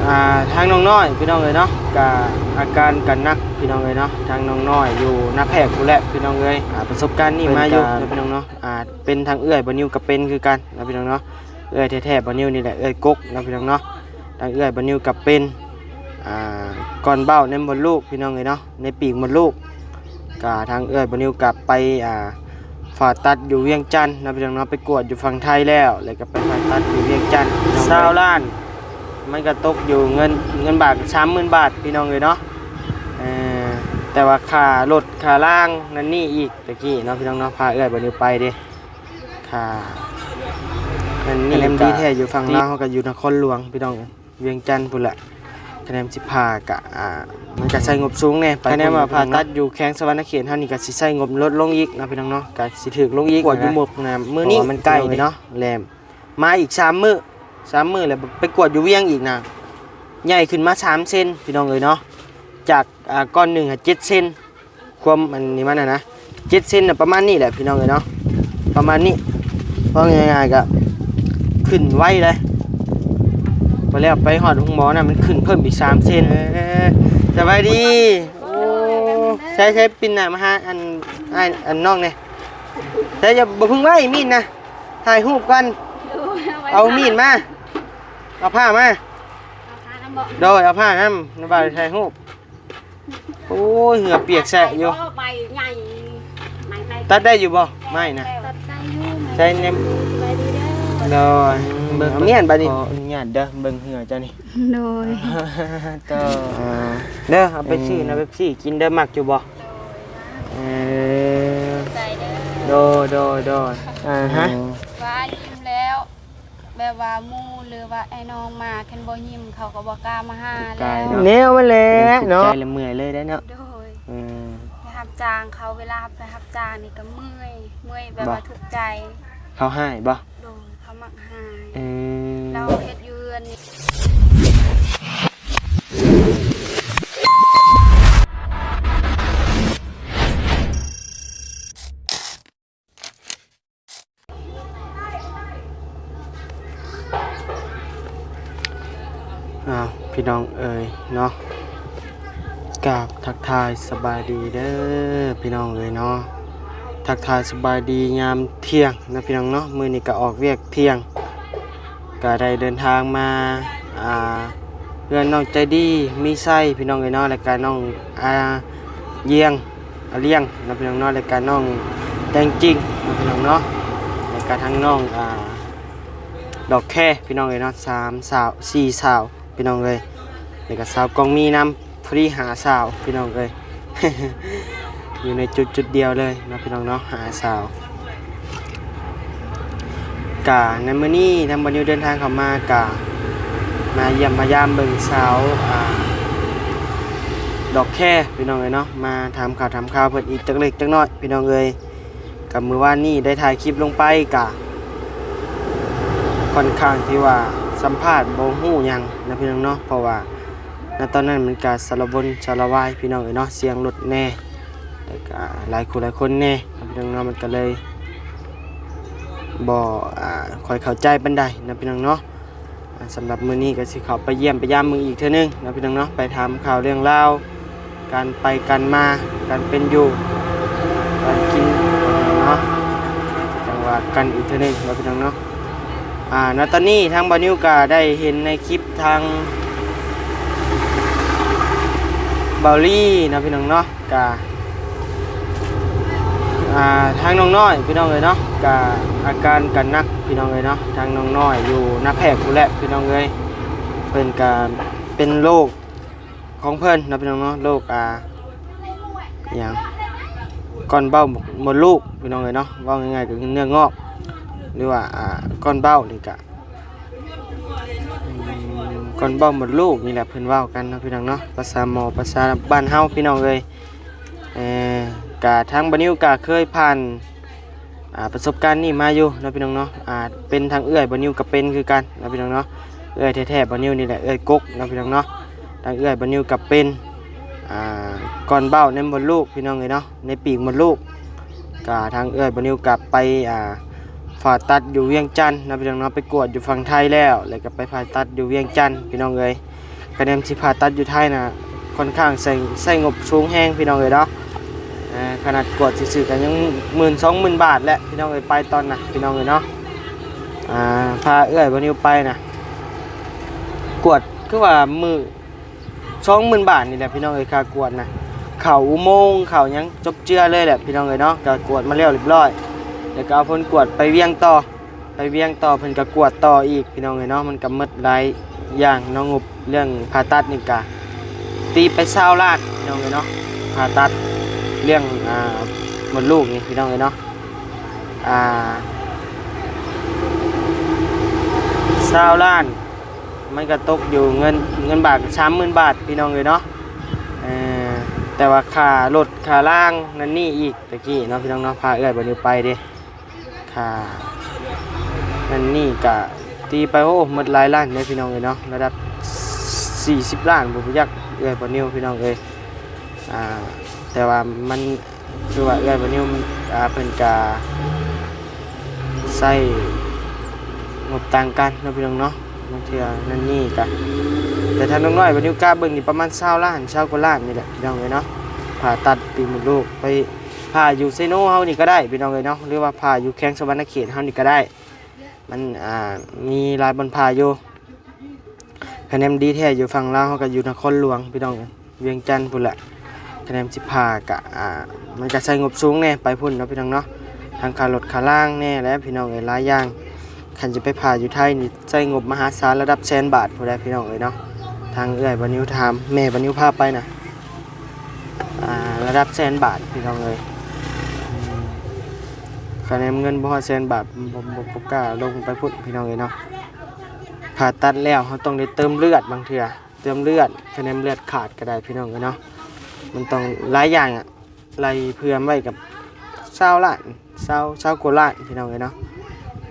ອ່າ ທາງນ້ອງນ້ອຍພີ່ນ້ອງເອີຍເນາະ ກະອາການກະໜັກພີ່ນ້ອງເອີຍເນາະ ທາງນ້ອງນ້ອຍຢູ່ນາແພກພຸ້ນແຫຼະພີ່ນ້ອງເອີຍ ອ່າ ປະສົບການນີ້ມາຢູ່ເນາະພີ່ນ້ອງເນາະ ອ່າ ເປັນທັງເອື້ອຍບ່າວນິວກະເປັນຄືກັນເນາະພີ່ນ້ອງເນາະ ເອື້ອຍແທ້ໆບ່າວນິວນີ້ແຫຼະ ເອື້ອຍກົກເນາະພີ່ນ້ອງເນາະ ທັງເອື້ອຍບ່າວນິວກະເປັນ ອ່າ ກ້ອນເບົ້າໃນມົດລູກພີ່ນ້ອງເອີຍເນາະ ໃນປີກມົດລູກ ກະທາງເອື້ອຍບ່າວນິວກະໄປ ອ່າ ຜ່າຕັດຢູ່ວຽງຈັນເນາະພີ່ນ້ອງເນາະ ໄປກວດຢູ່ຝັ່ງໄທແລ້ວ ແລ້ວກະໄປຜ່າຕັດຢູ່ວຽງຈັນ ຊາວລ້ານ ມັນກະຕົກຢູ່ເງິນ ເງິນບາດສາມໝື່ນບາດພີ່ນ້ອງເອີຍເນາະ ເອີ ແຕ່ວ່າຄ່າລົດຄ່າລາງນັ້ນນີ້ອີກ ຕະກີ້ເນາະພີ່ນ້ອງເນາະ ພາເອື້ອຍບ່າວນິວໄປເດ້ ຄ່ານັ້ນນີ້ ຄະແນນດີແທ້ຢູ່ຝັ່ງລາວ ເຮົາກະຢູ່ນະຄອນຫຼວງພີ່ນ້ອງ ວຽງຈັນພຸ້ນແຫຼະ ຄະແນນຊິຜ່າກະ ອ່າ ມັນກະໃຊ້ງົບສູງແດ່ ຄະແນນວ່າຜ່າຕັດຢູ່ແຂວງສະຫວັນນະເຂດເຮົານີ້ກະຊິໃຊ້ງົບລົດລົງອີກເນາະພີ່ນ້ອງເນາະ ກະຊິຖືກລົງອີກ ກວດຢູ່ໝົກນະ ມື້ນີ້ ເພາະວ່າມັນໃກ້ເດ້ ແລ້ວມາອີກສາມມື້ ສາມມື້ແລ້ວໄປກວດຢູ່ວຽງອີກນະ ໃຫຍ່ຂຶ້ນມາສາມເຊັນພີ່ນ້ອງເອີຍເນາະ ຈາກ ອ່າ ກ້ອນໜຶ່ງຫາເຈັດເຊັນ ຄວາມອັນນີ້ມັນນະ ເຈັດເຊັນນະ ປະມານນີ້ແຫຼະພີ່ນ້ອງເອີຍເນາະ ປະມານນີ້ ເວົ້າງ່າຍໆກະຂຶ້ນໄວເລີຍ ພໍແລ້ວໄປຮອດໂຮງໝໍນະ ມັນຂຶ້ນເພີ່ມອີກສາມເຊັນ ເອີ ສະບາຍດີ ໂອ້ ໃຊ້ ໃຊ້ປິ່ນໜ້າມາຫາອັນ ອ້າຍ ອັນນ້ອງແດ່ ໃຊ້ ຢ່າ ບໍ່ເພິ່ງໄວ້ມີດນະ ຖ່າຍຮູບກ່ອນ ເອົາມີດມາ ເອົາຜ້າມາ ໂດຍ ເອົາຜ້ານຳ ນຳບ່າວຖ່າຍຮູບ ໂອ້ຍ ເຫື່ອປຽກແຊະຢູ່ ຕັດໄດ້ບໍ່? ໄມ້ນະ ຕັດໄດ້ຢູ່ ຕັດໄດ້ຢູ່ ໃຊ້ແນມ ສະບາຍດີເດີ ໂດຍ ເບິ່ງ ເອົາມີດບາດນີ້ ຂໍອະນຸຍາດເດີ ເບິ່ງເຫື່ອເຈົ້ານີ້ ໂດຍ ເດີ ເດີ ເອົາໄປຊື້ນະ ເປັບຊີກິນເດີ ມັກຢູ່ບໍ່? ເອີ ໂດຍ ໂດຍ ໂດຍ ອ່າ ຮະ ວ່າອີ່ມແລ້ວ ແບບວ່າໝູ່ ຫຼືວ່າອ້າຍນ້ອງມາ ຄັນບໍ່ຍິ້ມເຂົາກະບໍ່ກ້າມາຫາແລ້ວ ແນວມັນແຫຼະເນາະ ທຸກໃຈລະເມື່ອຍເລີຍເດ້ເນາະ ໂດຍ ເອີ ໄປຮັບຈ້າງເຂົາ ເວລາໄປຮັບຈ້າງນີ້ກະເມື່ອຍ ເມື່ອຍແບບວ່າທຸກໃຈ ເຂົາຮ້າຍບໍ່? ໂດຍ ເຂົາມັກຮ້າຍ ເອີ ລາວເຮັດຢູ່ເຮືອນນີ້ ອ້າວ ພີ່ນ້ອງເອີຍເນາະ ກາບທັກທາຍສະບາຍດີເດີພີ່ນ້ອງເອີຍເນາະ ທັກທາຍສະບາຍດີຍາມທ່ຽງເນາະພີ່ນ້ອງເນາະ ມື້ນີ້ກະອອກວຽກທ່ຽງ ກະໄດ້ເດີນທາງມາ ອ່າ ເຮືອນນ້ອງໃຈດີ ມີໄຊ ພີ່ນ້ອງເອີຍເນາະ ແລ້ວກະນ້ອງ ອ່າ ຢຽງ ອາ ລຽງເນາະພີ່ນ້ອງເນາະ ແລ້ວກະນ້ອງແຕງຈິງເນາະພີ່ນ້ອງເນາະ ແລ້ວກະທັງນ້ອງ ອ່າ ດອກແຄ ພີ່ນ້ອງເອີຍເນາະ ສາມສາວ ສີ່ສາວ ພີ່ນ້ອງເອີຍ ແລ້ວກະສາວກອງມີນຳ ພໍດີຫ້າສາວ ພີ່ນ້ອງເອີຍ ຢູ່ໃນຈຸດຈຸດດຽວເລີຍເນາະພີ່ນ້ອງເນາະ ຫ້າສາວ ກະໃນມື້ນີ້ທາງບ່າວນິວເດີນທາງເຂົ້າມາ ກະມາຢ້ຽມມາຢາມເບິ່ງສາວ ອ່າ ດອກແຄ ພີ່ນ້ອງເອີຍເນາະ ມາຖາມຂ່າວຖາມຄາວເພິ່ນອີກຈັກເລັກຈັກນ້ອຍ ພີ່ນ້ອງເອີຍ ກະມື້ວານນີ້ໄດ້ຖ່າຍຄລິບລົງໄປ ກະຂ້ອນຂ້າງທີ່ວ່າສຳພາດບໍ່ຮູ້ຫຍັງນະພີ່ນ້ອງເນາະ ເພາະວ່າ ນະຕອນນັ້ນມັນກະສາລະວົນສາລະວາຍພີ່ນ້ອງເອີຍເນາະ ສຽງລົດແດ່ ແລ້ວກະຫຼາຍຄູ່ຫຼາຍຄົນແດ່ພີ່ນ້ອງເນາະ ມັນກະເລີຍບໍ່ ອ່າ ຄ່ອຍເຂົ້າໃຈປານໃດນະພີ່ນ້ອງເນາະ ອ່າ ສຳລັບມື້ນີ້ກະຊິເຂົ້າໄປຢ້ຽມໄປຢາມເບິ່ງອີກເທື່ອໜຶ່ງນະພີ່ນ້ອງເນາະ ໄປຖາມຂ່າວເລື່ອງລາວ ການໄປການມາ ການເປັນຢູ່ ການກິນເນາະ ຈັ່ງວ່າກັນອີກເທື່ອໜຶ່ງເນາະພີ່ນ້ອງເນາະ ອ່າ ນະຕອນນີ້ທາງບ່າວນິວກະໄດ້ເຫັນໃນຄລິບທາງບ່າວລີເນາະພີ່ນ້ອງເນາະ ກະ ອ່າ ທາງນ້ອງນ້ອຍພີ່ນ້ອງເອີຍເນາະ ກະອາການກະໜັກພີ່ນ້ອງເອີຍເນາະ ທາງນ້ອງນ້ອຍຢູ່ນາແພກພຸ້ນແຫຼະພີ່ນ້ອງເອີຍ ເພິ່ນກະເປັນໂລກ ຂອງເພິ່ນເນາະພີ່ນ້ອງເນາະ ໂລກ ອ່າ ອີຫຍັງ ກ້ອນເບົ້າມົດລູກພີ່ນ້ອງເອີຍເນາະ ເວົ້າງ່າຍໆກະຄືເນື້ອງອກ ຫຼືວ່າ ອ່າ ກ້ອນເບົ້ານີ້ກະ ອືມ ກ້ອນເບົ້າມົດລູກນີ້ແຫຼະ ເພິ່ນເວົ້າກັນເນາະພີ່ນ້ອງເນາະ ພາສາໝໍພາສາບ້ານເຮົາພີ່ນ້ອງເອີຍ ເອີ ກະທາງບ່າວນິວກະເຄີຍຜ່ານ ອ່າ ປະສົບການນີ້ມາຢູ່ເນາະພີ່ນ້ອງເນາະ ອ່າ ເປັນທັງເອື້ອຍບ່າວນິວກະເປັນຄືກັນເນາະພີ່ນ້ອງເນາະ ເອື້ອຍແທ້ໆບ່າວນິວນີ້ແຫຼະ ເອື້ອຍກົກເນາະພີ່ນ້ອງເນາະ ທັງເອື້ອຍບ່າວນິວກະເປັນ ອ່າ ກ້ອນເບົ້າໃນມົດລູກພີ່ນ້ອງເອີຍເນາະ ໃນປີກມົດລູກ ກະທາງເອື້ອຍບ່າວນິວກະໄປ ອ່າ ຜ່າຕັດຢູ່ວຽງຈັນເນາະພີ່ນ້ອງເນາະ ໄປກວດຢູ່ຝັ່ງໄທແລ້ວ ແລ້ວກະໄປຜ່າຕັດຢູ່ວຽງຈັນພີ່ນ້ອງເອີຍ ກະແນມຊິຜ່າຕັດຢູ່ໄທນະ ຄ່ອນຂ້າງໃຊ້ ໃຊ້ງົບສູງແຮງພີ່ນ້ອງເອີຍເນາະ. ເອີ ຂະໜາດກວດຊື່ໆ ກະຍັງໝື່ນສອງໝື່ນບາດແຫຼະພີ່ນ້ອງເອີຍ ໄປຕອນນະພີ່ນ້ອງເອີຍເນາະ. ອ່າ ພາເອື້ອຍບ່າວນິວໄປນະ ກວດຄືວ່າມື້ ສອງໝື່ນບາດນີ້ແຫຼະພີ່ນ້ອງເອີຍ ຄ່າກວດນະ ເຂົ້າອຸໂມງ ເຂົ້າຫຍັງຈົບເຈືອເລີຍແຫຼະພີ່ນ້ອງເອີຍເນາະ. ກະກວດມາແລ້ວຮຽບຮ້ອຍ ແລ້ວກະເອົາຜົນກວດໄປວຽງຕໍ່ ໄປວຽງຕໍ່ ເພິ່ນກະກວດຕໍ່ອີກພີ່ນ້ອງເອີຍເນາະ. ມັນກະໝົດຫຼາຍຢ່າງເນາະ ງົບເລື່ອງຜ່າຕັດນີ້ກະ ຕີໄປຊາວລ້ານພີ່ນ້ອງເອີຍເນາະ ຜ່າຕັດເລື່ອງ ອ່າ ມົດລູກນີ້ພີ່ນ້ອງເອີຍເນາະ. ອ່າ ຊາວລ້ານ ມັນກະຕົກຢູ່ເງິນ ເງິນບາດກະສາມໝື່ນບາດພີ່ນ້ອງເອີຍເນາະ. ເອີ ແຕ່ວ່າຄ່າລົດຄ່າລາງນັ້ນນີ້ອີກ ຕະກີ້ເນາະພີ່ນ້ອງເນາະ ພາເອື້ອຍບ່າວນິວໄປເດ້ ຄ່ານັ້ນນີ້ກະຕີໄປ ໂອ້ ໝົດຫຼາຍລ້ານເດ້ພີ່ນ້ອງເອີຍເນາະ ລະດັບສີ່ສິບລ້ານ ບໍ່ຮູ້ຈັກເອື້ອຍບ່າວນິວພີ່ນ້ອງເອີຍ. ອ່າ ແຕ່ວ່າມັນ ຄືວ່າເອື້ອຍບ່າວນິວ ອ່າ ເພິ່ນກະໃຊ້ງົບຕ່າງກັນເນາະພີ່ນ້ອງເນາະ ບາງເທື່ອນັ້ນນີ້ກະ ແຕ່ທາງນ້ອງນ້ອຍບ່າວນິວກະເບິ່ງນີ້ປະມານຊາວລ້ານ ຊາວກວ່າລ້ານນີ້ແຫຼະພີ່ນ້ອງເອີຍເນາະ. ຜ່າຕັດຕີມົດລູກ ໄປຜ່າຢູ່ເຊໂນເຮົານີ້ກະໄດ້ພີ່ນ້ອງເອີຍເນາະ ຫຼືວ່າຜ່າຢູ່ແຂວງສະຫວັນນະເຂດເຮົານີ້ກະໄດ້ ມັນ ອ່າ ມີຫຼາຍບ່ອນຜ່າຢູ່. ຄະແນນດີແທ້ຢູ່ຝັ່ງລາວ ເຮົາກະຢູ່ນະຄອນຫຼວງພີ່ນ້ອງ ວຽງຈັນພຸ້ນແຫຼະ. ຄະແນນຊິຜ່າກະ ອ່າ ມັນກະໃຊ້ງົບສູງແດ່ໄປພຸ້ນເນາະພີ່ນ້ອງເນາະ ທັງຄ່າລົດຄ່າລາງແດ່ແຫຼະພີ່ນ້ອງເອີຍ ຫຼາຍຢ່າງ. ຄັນຈະໄປຜ່າຢູ່ໄທນີ້ໃຊ້ງົບມະຫາສານ ລະດັບແສນບາດພຸ້ນແຫຼະພີ່ນ້ອງເອີຍເນາະ. ທາງເອື້ອຍບ່າວນິວຖາມ ແມ່ບ່າວນິວພາໄປນະ ອ່າ ລະດັບແສນບາດພີ່ນ້ອງເອີຍ. ອືມ ຄະແນນເງິນບໍ່ຮອດແສນບາດ ບໍ່ ບໍ່ ບໍ່ກ້າລົງໄປພຸ້ນພີ່ນ້ອງເອີຍເນາະ. ຜ່າຕັດແລ້ວເຮົາຕ້ອງໄດ້ເຕີມເລືອດ ບາງເທື່ອເຕີມເລືອດ ຄະແນນເລືອດຂາດກະໄດ້ພີ່ນ້ອງເອີຍເນາະ. ມັນຕ້ອງຫຼາຍຢ່າງອະ ໄລ່ເພື່ອມໄວ້ກະຊາວລ້ານ ຊາວ ຊາວກວ່າລ້ານພີ່ນ້ອງເອີຍເນາະ.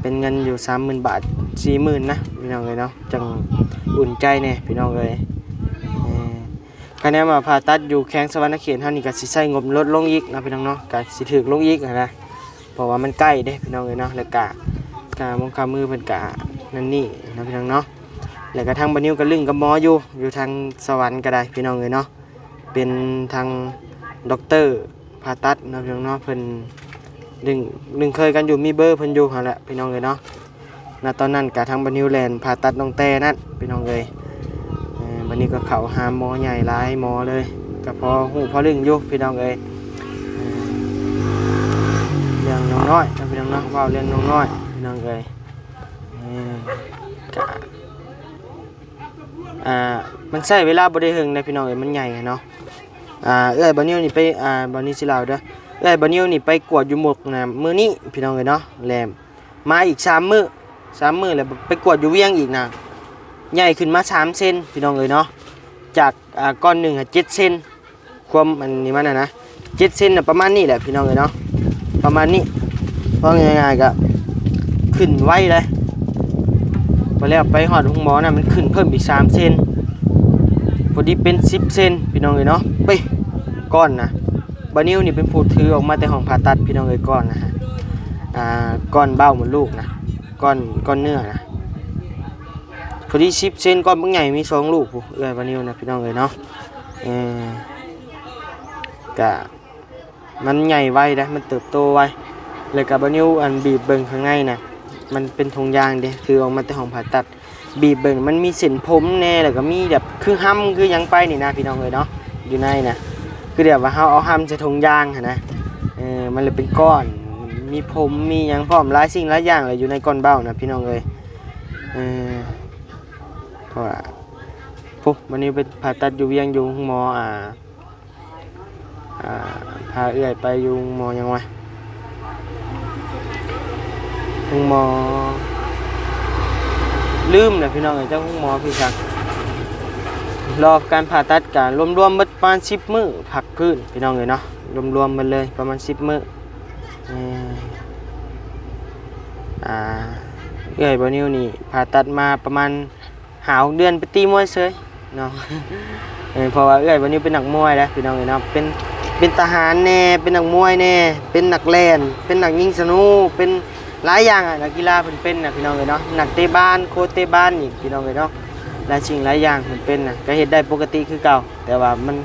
ເປັນເງິນຢູ່ສາມໝື່ນບາດ ສີ່ໝື່ນນະພີ່ນ້ອງເອີຍເນາະ ຈັ່ງອຸ່ນໃຈແດ່ພີ່ນ້ອງເອີຍ. ເອີ ຄະແນນວ່າຜ່າຕັດຢູ່ແຂວງສະຫວັນນະເຂດເຮົານີ້ກະຊິໃຊ້ງົບລົດລົງອີກເນາະພີ່ນ້ອງເນາະ ກະຊິຖືກລົງອີກຫັ້ນນະ ເພາະວ່າມັນໃກ້ເດ້ພີ່ນ້ອງເອີຍເນາະ. ແລ້ວກະຄ່າມົງຄ່າມືເພິ່ນກະນັ້ນນີ້ເນາະພີ່ນ້ອງເນາະ. ແລ້ວກະທາງບ່າວນິວກະລຶ້ງກັບໝໍຢູ່ ຢູ່ທາງສະຫວັນກະໄດ້ພີ່ນ້ອງເອີຍເນາະ ເປັນທາງດັອກເຕີຜ່າຕັດເນາະພີ່ນ້ອງເນາະ. ເພິ່ນລຶ້ງ ລຶ້ງເຄີຍກັນຢູ່ ມີເບີເພິ່ນຢູ່ຫັ້ນແຫຼະພີ່ນ້ອງເອີຍເນາະ. ນະຕອນນັ້ນກະທາງບ່າວນິວແລ່ນຜ່າຕັດນ້ອງແຕ້ນັ້ນພີ່ນ້ອງເອີຍ. ເອີ ບາດນີ້ກະເຂົ້າຫາໝໍໃຫຍ່ຫຼາຍໝໍເລີຍ ກະພໍຮູ້ພໍລຶ້ງຢູ່ພີ່ນ້ອງເອີຍ. ເອີ ເລື່ອງນ້ອງນ້ອຍເນາະພີ່ນ້ອງເນາະ ເວົ້າເລື່ອງນ້ອງນ້ອຍພີ່ນ້ອງເອີຍ. ເອີ ກະ ອ່າ ມັນໃຊ້ເວລາບໍ່ໄດ້ເຖິງເດ້ພີ່ນ້ອງເອີຍ ມັນໃຫຍ່ເນາະ. ອ່າ ເອື້ອຍບ່າວນິວນີ້ໄປ ອ່າ ບ່າວນິວຊິເລົ່າເດີ ເອື້ອຍບ່າວນິວນີ້ໄປກວດຢູ່ໝົກນະມື້ນີ້ພີ່ນ້ອງເອີຍເນາະ ແລະ ມາອີກສາມມື້ ສາມມື້ແລ້ວໄປກວດຢູ່ວຽງອີກນະ ໃຫຍ່ຂຶ້ນມາສາມເຊັນພີ່ນ້ອງເອີຍເນາະ. ຈາກ ອ່າ ກ້ອນໜຶ່ງຫາເຈັດເຊັນ ຄວາມອັນນີ້ມັນນະ ເຈັດເຊັນນະ ປະມານນີ້ແຫຼະພີ່ນ້ອງເອີຍເນາະ ປະມານນີ້. ເວົ້າງ່າຍໆກະຂຶ້ນໄວເດ້ ພໍແລ້ວໄປຮອດໂຮງໝໍນະ ມັນຂຶ້ນເພີ່ມອີກສາມເຊັນ ພໍດີເປັນສິບເຊັນພີ່ນ້ອງເອີຍເນາະ. ເປ້ຍ ກ້ອນນະ ບ່າວນິວນີ້ເປັນຜູ້ຖືອອກມາແຕ່ຫ້ອງຜ່າຕັດພີ່ນ້ອງເອີຍ ກ້ອນນະ ອ່າ ກ້ອນເບົ້າມົດລູກນະ ກ້ອນ ກ້ອນເນື້ອນະ ພໍດີສິບເຊັນ ກ້ອນບັກໃຫຍ່ ມີສອງລູກພຸ້ນ ເອື້ອຍບ່າວນິວນະພີ່ນ້ອງເອີຍເນາະ. ເອີ ກະມັນໃຫຍ່ໄວເດ້ ມັນເຕີບໂຕໄວ. ແລ້ວກະບ່າວນິວອັນບີບເບິ່ງຂ້າງໃນນະ ມັນເປັນຖົງຢາງເດ້ ຖືອອກມາແຕ່ຫ້ອງຜ່າຕັດ ບີບເບິ່ງ ມັນມີເສັ້ນຜົມແດ່ ແລ້ວກະມີແບບຄືຮຳຄືຫຍັງໄປນີ້ນະພີ່ນ້ອງເອີຍເນາະ. ຢູ່ໃນນະ ຄືແບບວ່າເຮົາເອົາຮຳໃສ່ຖົງຢາງຫັ້ນນະ ເອີ ມັນເລີຍເປັນກ້ອນ ມີຜົມມີຫຍັງພ້ອມ ຫຼາຍສິ່ງຫຼາຍຢ່າງແຫຼະ ຢູ່ໃນກ້ອນເບົ້ານະພີ່ນ້ອງເອີຍ. ເອີ ເພາະວ່າ ໂອ້ ມື້ນີ້ໄປຜ່າຕັດຢູ່ວຽງ ຢູ່ໂຮງໝໍ ອ່າ ອ່າ ພາເອື້ອຍໄປຢູ່ໂຮງໝໍຫຍັງວະ ໂຮງໝໍ ລືມແຫຼະພີ່ນ້ອງເອີຍ ຈັກໂຮງໝໍຄືຫຍັງ. ລອບການຜ່າຕັດກະລວມໆເບິດປະມານສິບມື້ ພັກຟື້ນພີ່ນ້ອງເອີຍເນາະ ລວມໆເບິດເລີຍປະມານສິບມື້. ເອີ ອ່າ ເອື້ອຍບ່າວນິວນີ້ຜ່າຕັດມາປະມານ ຫ້າຫົກເດືອນໄປຕີມວຍເສີຍເນາະ. ເອີ ເພາະວ່າເອື້ອຍບ່າວນິວເປັນນັກມວຍເດ້ພີ່ນ້ອງເອີຍເນາະ ເປັນ ເປັນທະຫານແດ່ ເປັນນັກມວຍແດ່ ເປັນນັກແລ່ນ ເປັນນັກຍິງສະໜູ ເປັນຫຼາຍຢ່າງອະ ນັກກິລາເພິ່ນເປັນນະພີ່ນ້ອງເອີຍເນາະ ນັກເຕະບານ ໂຄດເຕະບານອີກພີ່ນ້ອງເອີຍເນາະ. ຫຼາຍສິ່ງຫຼາຍຢ່າງເພິ່ນເປັນນະ ກໍເຮັດໄດ້ປົກກະຕິຄືເກົ່າ, ແຕ່ວ່າມັນ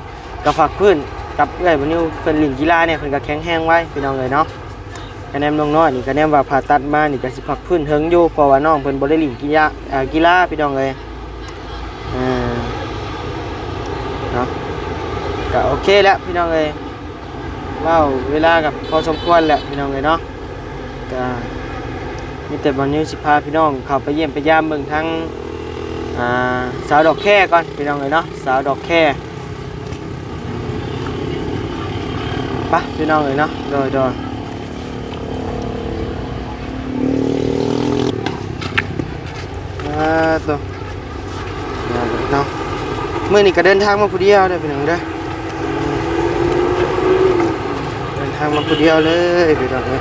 ກໍພັກຟື້ນກັບເອື້ອຍບໍ່ນິວ ເພິ່ນຫຼິ້ນກິລາແດ່ ເພິ່ນກໍແຂງແຮງໄວ ພີ່ນ້ອງເອີຍເນາະ. ຄະແນນນ້ອງນ້ອຍນີ້ ຄະແນນວ່າຜ່າຕັດມານີ້ກໍຊິພັກຟື້ນເຖິງຢູ່ ເພາະວ່ານ້ອງເພິ່ນບໍ່ໄດ້ຫຼິ້ນກິລາ ເອີ ກິລາ ພີ່ນ້ອງເອີຍ. ເອີ ເນາະ ກໍໂອເຄແລ້ວພີ່ນ້ອງເອີຍ ເວົ້າເວລາກໍພໍສົມຄວນແລ້ວພີ່ນ້ອງເອີຍເນາະ. ກໍມີແຕ່ບ່າວນິວຊິພາພີ່ນ້ອງເຂົ້າໄປຢ້ຽມໄປຢາມເບິ່ງທາງ ອ່າ ສາວດອກແຄກ່ອນພີ່ນ້ອງເອີຍເນາະ ສາວດອກແຄ. ໄປພີ່ນ້ອງເອີຍເນາະ ໂດຍ ໂດຍ ອ່າ ໂຕ ເນາະ ມື້ນີ້ກໍເດີນທາງມາຜູ້ດຽວເດີພີ່ນ້ອງເດີ ເດີນທາງມາຜູ້ດຽວເລີຍພີ່ນ້ອງເອີຍ.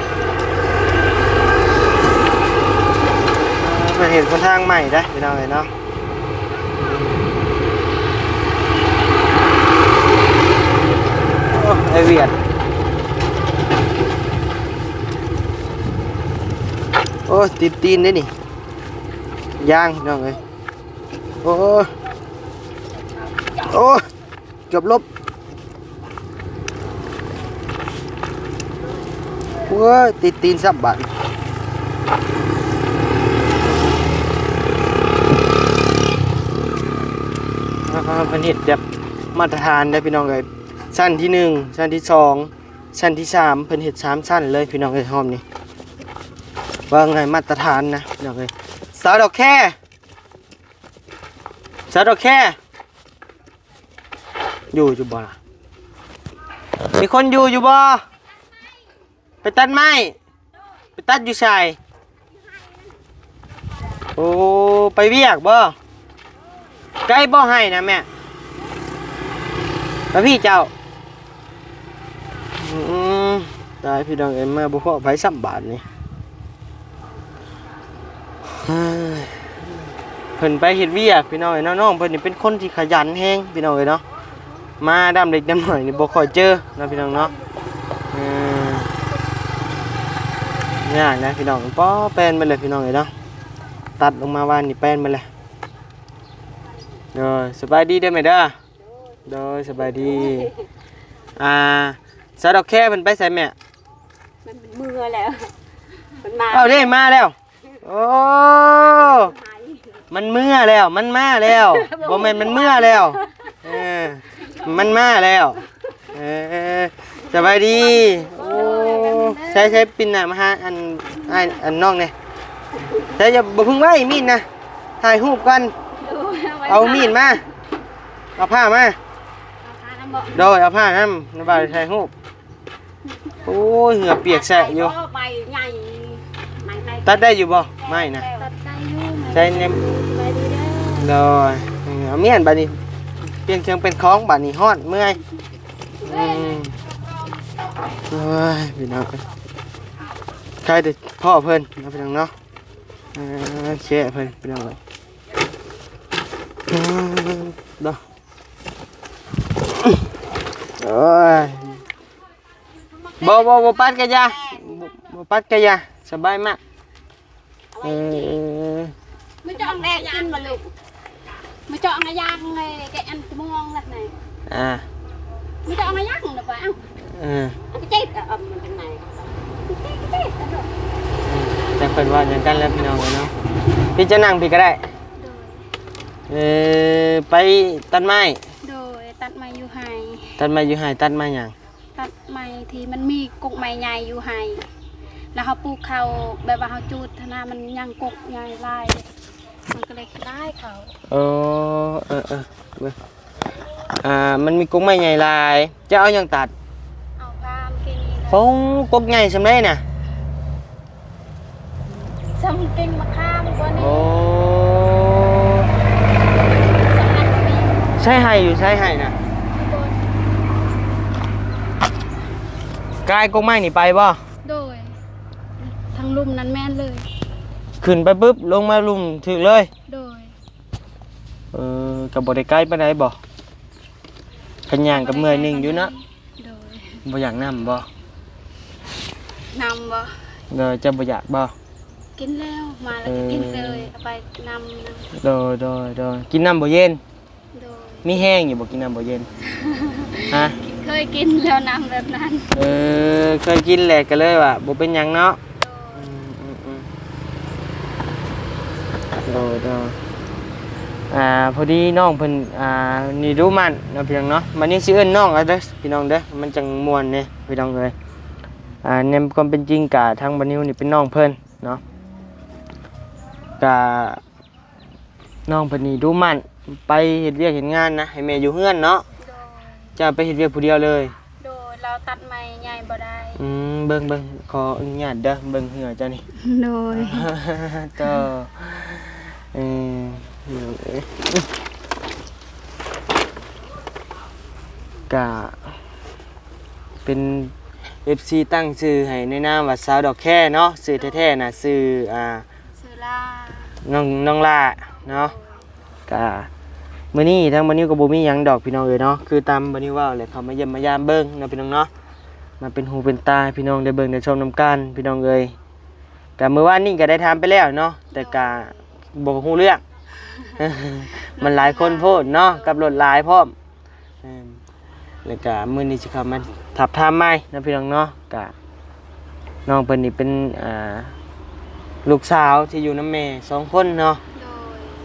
ມາເຫັນຫົນທາງໃໝ່ເດ້ພີ່ນ້ອງເອີຍເນາະ. ໂອ້ ໄອ້ວຽດ ໂອ້ ຕິດຕີນເດ້ນີ້ ຢາງພີ່ນ້ອງເອີຍ. ໂອ້ ໂອ້ ເກືອບຫຼົບ ໂອ້ຍ ຕິດຕີນຊ້ຳບາດນີ້. ອ່າ ເພິ່ນເຮັດແບບມາດຕະຖານເດ້ພີ່ນ້ອງເອີຍ ຊັ້ນທີໜຶ່ງ ຊັ້ນທີສອງ ຊັ້ນທີສາມ ເພິ່ນເຮັດສາມຊັ້ນເລີຍພີ່ນ້ອງເອີຍ ຮອບນີ້ ວ່າງ່າຍມາດຕະຖານນະພີ່ນ້ອງເອີຍ. ສາວດອກແຄ ສາວດອກແຄ ຢູ່ ຢູ່ບໍ່ລະ? ມີຄົນຢູ່ ຢູ່ບໍ່? ໄປຕັດໄມ້ ໄປຕັດຢູ່ໃສ? ໂອ້ ໄປວຽກບໍ່? ໄກບໍ່ໄຮ່ນະແມ່? ມາພີ້ເຈົ້າ. ອືມ ຕາຍພີ່ນ້ອງເອີຍ ມາບໍ່ພໍ້ໃຜຊ້ຳບາດນີ້. ເພິ່ນໄປເຮັດວຽກພີ່ນ້ອງເອີຍເນາະ. ນ້ອງເພິ່ນນີ້ເປັນຄົນທີ່ຂະຫຍັນແຮງພີ່ນ້ອງເອີຍເນາະ. ມາດຳເລັກດຳນ້ອຍນີ້ບໍ່ຄ່ອຍເຈີເນາະພີ່ນ້ອງເນາະ. ເອີ ຍາກນະພີ່ນ້ອງ. ປໍ ແປນເບິດເລີຍພີ່ນ້ອງເອີຍເນາະ. ຕັດລົງມາວານນີ້ແປນເບິດເລີຍ. ໂດຍ ສະບາຍດີເດີແມ່ເດີ. ໂດຍ ສະບາຍດີ. ອ່າ ສາວດອກແຄເພິ່ນໄປໃສແມ່? ມັນເມືອແລ້ວ ມັນມາ. ເອົ້າເດ້ ມາແລ້ວ. ໂອ້ ມັນເມືອແລ້ວ ມັນມາແລ້ວ. ບໍ່ແມ່ນ ມັນເມືອແລ້ວ. ເອີ ມັນມາແລ້ວ. ເອີ ສະບາຍດີ. ໂອ້ ໃຊ້ ໃຊ້ປິ່ນໜ້າມາຫາອັນ ອ້າຍ ອັນນ້ອງແດ່. ໃຊ້ ຢ່າ ບໍ່ເພິ່ງໄວ້ມີດນະ ຖ່າຍຮູບກ່ອນ. ເອົາມີດມາ ເອົາຜ້າມາ. ເອົາຜ້ານຳບໍ? ໂດຍ ເອົາຜ້ານຳ ນຳບ່າວຖ່າຍຮູບ. ໂອ້ຍ ເຫື່ອປຽກແຊະຢູ່. ຕັດໄດ້ບໍ່ ໃບໃຫຍ່ ໄມ້ໃຫຍ່ ຕັດໄດ້ຢູ່ບໍ່ ໄມ້ນະ? ຕັດໄດ້ຢູ່. ໃຊ້ແນມ ສະບາຍດີເດີ. ໂດຍ ເອີ ເອົາມ້ຽນບາດນີ້ ປ່ຽນເຄື່ອງປ່ຽນຂອງບາດນີ້ ຮ້ອນເມື່ອຍ. ອືມ ໂອ້ຍ ພີ່ນ້ອງ ໃຄ່ໄດ້ພໍ້ເພິ່ນເນາະ ພີ່ນ້ອງເນາະ. ເອີ ແຄະເພິ່ນ ພີ່ນ້ອງເອີຍ. ເອີ ເນາະ ໂອ້ຍ ບໍ່ ບໍ່ ບໍ່ປັດກະຢ່າ ບໍ່ ບໍ່ປັດກະຢ່າ ສະບາຍມາກ. ເອີ ມາເຈາະແລກກິນບໍ່ລູກ? ມາເຈາະງາຍາງເລີຍ ແກອັນຕະມວງລະໄນ. ອ່າ ມາເຈາະງາຍາງລະໄປ. ເອົ້າ ເອີ ອັນກະເຈັບ ເອີ ມັນຈັ່ງໃດ ກະເຈັບ ກະເຈັບ. ແຕ່ເພິ່ນເວົ້າຫຍັງກັນແລ້ວ ພີ່ນ້ອງເອີຍເນາະ. ພີ່ຈະນັ່ງພີ້ກະໄດ້. ໂດຍ ເອີ ໄປຕັດໄມ້. ໂດຍ ຕັດໄມ້ຢູ່ໄຮ່. ຕັດໄມ້ຢູ່ໄຮ່ ຕັດໄມ້ຫຍັງ? ຕັດໄມ້ທີ່ມັນມີກົກໄມ້ໃຫຍ່ຢູ່ໄຮ່ ແລ້ວເຮົາປູກເຂົ້າ ແບບວ່າເຮົາຈູດຫັ້ນນະ ມັນຍັງກົກໃຫຍ່ຫຼາຍ ມັນກໍເລີຍຂະຫຍາຍເຂົ້າ. ເອີ ເອີ ເອີ ເບິ່ງ ອ່າ ມັນມີກົກໄມ້ໃຫຍ່ຫຼາຍ ເຈົ້າເອົາຫຍັງຕັດ? ເອົາພາມກິນນີ້ນະ. ໂອ້ ກົກໃຫຍ່ສ່ຳໃດນະ? ສ່ຳກິ່ງມະຂາມກ່ອນນີ້. ໂອ້ ສ່ຳນັ້ນກໍມີ. ໃຊ້ໄຮ່ຢູ່ໃສໄຮ່ນະ? ຢູ່ບົນ. ກາຍກົກໄມ້ນີ້ໄປບໍ່? ໂດຍ ທາງລຸ່ມນັ້ນແມ່ນເລີຍ. ຂຶ້ນໄປປຶບ ລົງມາລຸ່ມຖືກເລີຍ. ໂດຍ. ເອີ ກໍບໍ່ໄດ້ໄກປານໃດບໍ່? ຄັນຍ່າງກໍເມື່ອຍໜຶ່ງຢູ່ເນາະ. ໂດຍ. ບໍ່ຢາກນ້ຳບໍ່? ນ້ຳບໍ່? ໂດຍ. ເຈົ້າບໍ່ຢາກບໍ່? ກິ ກິນແລ້ວ ມາແລ້ວກໍກິນເລີຍ ເອີ ເອົາໄປນຳນະ. ໂດຍ ໂດຍ ໂດຍ. ກິນນ້ຳບໍ່ເຢັນ? ໂດຍ. ມີແຮງຢູ່ບໍ່ ກິນນ້ຳບໍ່ເຢັນ? ຮະ? ເຄີຍກິນແລ້ວນ້ຳແບບນັ້ນ. ເອີ ເຄີຍກິນແລ້ວກໍເລີຍວ່າບໍ່ເປັນຫຍັງເນາະ. ໂດຍ. ອືມ ອືມ ອືມ. ໂດຍ ໂດຍ. ອ່າ ພໍດີນ້ອງເພິ່ນ ອ່າ ນີ້ດຸໝັ່ນເນາະ ພີ່ນ້ອງເນາະ. ບັດນີ້ຊິເອີ້ນນ້ອງເອົາເດີ ພີ່ນ້ອງເດີ ມັນຈັ່ງມ່ວນແດ່ ພີ່ນ້ອງເອີຍ. ອ່າ ໃນຄວາມເປັນຈິງກະທາງບ່າວນິວນີ້ເປັນນ້ອງເພິ່ນເນາະ ກະ ນ້ອງເພິ່ນນີ້ດຸໝັ່ນ ໄປເຮັດວຽກເຮັດງານນະ ໃຫ້ແມ່ຢູ່ເຮືອນເນາະ. ໂດຍ. ເຈົ້າໄປເຮັດວຽກຜູ້ດຽວເລີຍ? ໂດຍ. ລາວຕັດໄມ້ໃຫຍ່ບໍ່ໄດ້. ອືມ ເບິ່ງ ເບິ່ງ ຂໍອະນຸຍາດເດີ ເບິ່ງເຫື່ອເຈົ້ານີ້. ໂດຍ. ໂທ້ ເອີ ກະ ເປັນເອັຟຊີຕັ້ງຊື່ໃຫ້ໃນນາມວ່າສາວດອກແຄເນາະ. ຊື່ແທ້ໆນະຊື່ ອ່າ ຊື່ລາ ນ້ອງ ນ້ອງລາເນາະ. ໂດຍ. ກະມື້ນີ້ທາງບ່າວນິວກໍບໍ່ມີຫຍັງດອກ ພີ່ນ້ອງເອີຍເນາະ. ຄືຕາມບ່າວນິວເວົ້າແຫຼະ ເຂົ້າມາຢ້ຽມມາຢາມເບິ່ງເນາະ ພີ່ນ້ອງເນາະ ມາເປັນຫູເປັນຕາໃຫ້ພີ່ນ້ອງໄດ້ເບິ່ງໄດ້ຊົມນຳກັນ ພີ່ນ້ອງເອີຍ. ກະມື້ວານນີ້ກໍໄດ້ຖາມໄປແລ້ວເນາະ ແຕ່ກະ ໂດຍ ບໍ່ຮູ້ເລື່ອງ ມັນຫຼາຍຄົນໂພດເນາະ ກັບລົດຫຼາຍພ້ອມ. ແມ່ນ. ແລ້ວກະມື້ນີ້ຊິເຂົ້າມາທາບທາມໃໝ່ເນາະ ພີ່ນ້ອງເນາະ. ກະນ້ອງເພິ່ນນີ້ເປັນ ອ່າ ລູກສາວທີ່ຢູ່ນຳແມ່ສອງຄົນເນາະ. ໂດຍ.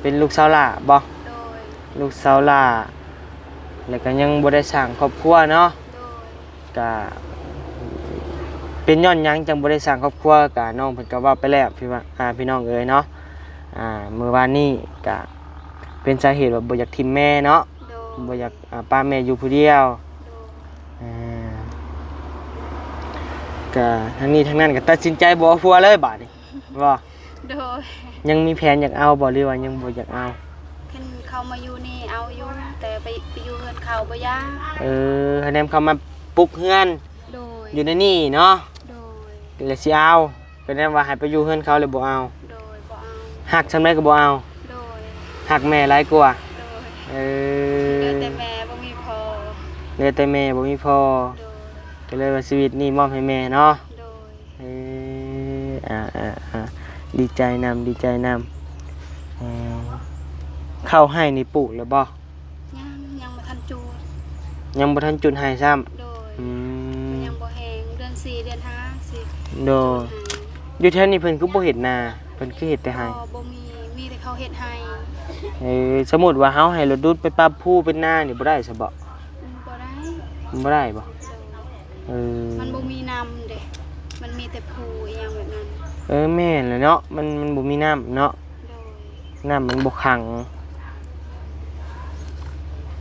ເປັນລູກສາວຫຼ້າບໍ່? ໂດຍ. ລູກສາວຫຼ້າ ແລ້ວກະຍັງບໍ່ໄດ້ສ້າງຄອບຄົວເນາະ. ໂດຍ. ກະເປັນຍ້ອນຫຍັງຈັ່ງບໍ່ໄດ້ສ້າງຄອບຄົວ ກະນ້ອງເພິ່ນກໍເວົ້າໄປແລ້ວ ພີ່ວ່າ ອ່າ ພີ່ນ້ອງເອີຍເນາະ. ອ່າ ມື້ວານນີ້ກະເປັນສາເຫດວ່າບໍ່ຢາກຖິ້ມແມ່ເນາະ. ໂດຍ. ບໍ່ຢາກ ອ່າ ປະແມ່ຢູ່ຜູ້ດຽວ. ໂດຍ. ອ່າ ກະທັງນີ້ທັງນັ້ນກໍຕັດສິນໃຈບໍ່ເອົາຜົວເລີຍບາດນີ້ບໍ່? ໂດຍ. ຍັງມີແຜນຢາກເອົາບໍ່ ຫຼືວ່າຍັງບໍ່ຢາກເອົາ? ຄັນເຂົາມາຢູ່ນີ້ເອົາຢູ່ ແຕ່ໄປ ໄປຢູ່ເຮືອນເຂົາບໍ່ຢາກ. ເອີ ຄະແນນເຂົາມາປຸກເຮືອນ. ໂດຍ. ຢູ່ໃນນີ້ເນາະ. ໂດຍ. ແລ້ວຊິເອົາ ຄະແນນວ່າໃຫ້ໄປຢູ່ເຮືອນເຂົາແລ້ວບໍ່ເອົາ. ໂດຍ. ບໍ່ເອົາ. ຮັກສ່ຳໃດກໍບໍ່ເອົາ. ໂດຍ. ຮັກແມ່ຫຼາຍກວ່າ. ໂດຍ. ເອີ ເຫຼືອແຕ່ແມ່ບໍ່ມີພໍ່. ເຫຼືອແຕ່ແມ່ບໍ່ມີພໍ່. ໂດຍ. ກໍເລີຍວ່າຊີວິດນີ້ມອບໃຫ້ແມ່ເນາະ. ໂດຍ. ເອີ ອ່າ ໆ ດີໃຈນຳ ດີໃຈນຳ. ເອີ ເຂົ້າໄຮ່ນີ້ປູກແລ້ວບໍ່? ຍັງ ຍັງບໍ່ທັນຈູດ. ຍັງບໍ່ທັນຈູດໄຮ່ຊ້ຳ. ໂດຍ. ອືມ ຍັງບໍ່ແຫ້ງ ເດືອນສີ່ເດືອນຫ້າຊິ. ໂດຍ. ຢູ່ແຖວນີ້ເພິ່ນຄືບໍ່ເຮັດນາ ເພິ່ນຄືເຮັດແຕ່ໄຮ່? ບໍ່ ບໍ່ມີ ມີແຕ່ເຂົາເຮັດໄຮ່. ເອີ ສົມມຸດວ່າເຮົາໃຫ້ລົດດູດໄປປັບພູເປັນນານີ້ບໍ່ໄດ້ຊະບໍ? ອືມ ບໍ່ໄດ້. ບໍ່ໄດ້ບໍ? ໂດຍ. ເອີ ມັນບໍ່ມີນ້ຳເດ້ ມັນມີແຕ່ພູອີ່ຫຍັງແບບນັ້ນ. ເອີ ແມ່ນແຫຼະເນາະ ມັນ ມັນບໍ່ມີນ້ຳເນາະ. ໂດຍ. ນ້ຳມັນບໍ່ຂັງ.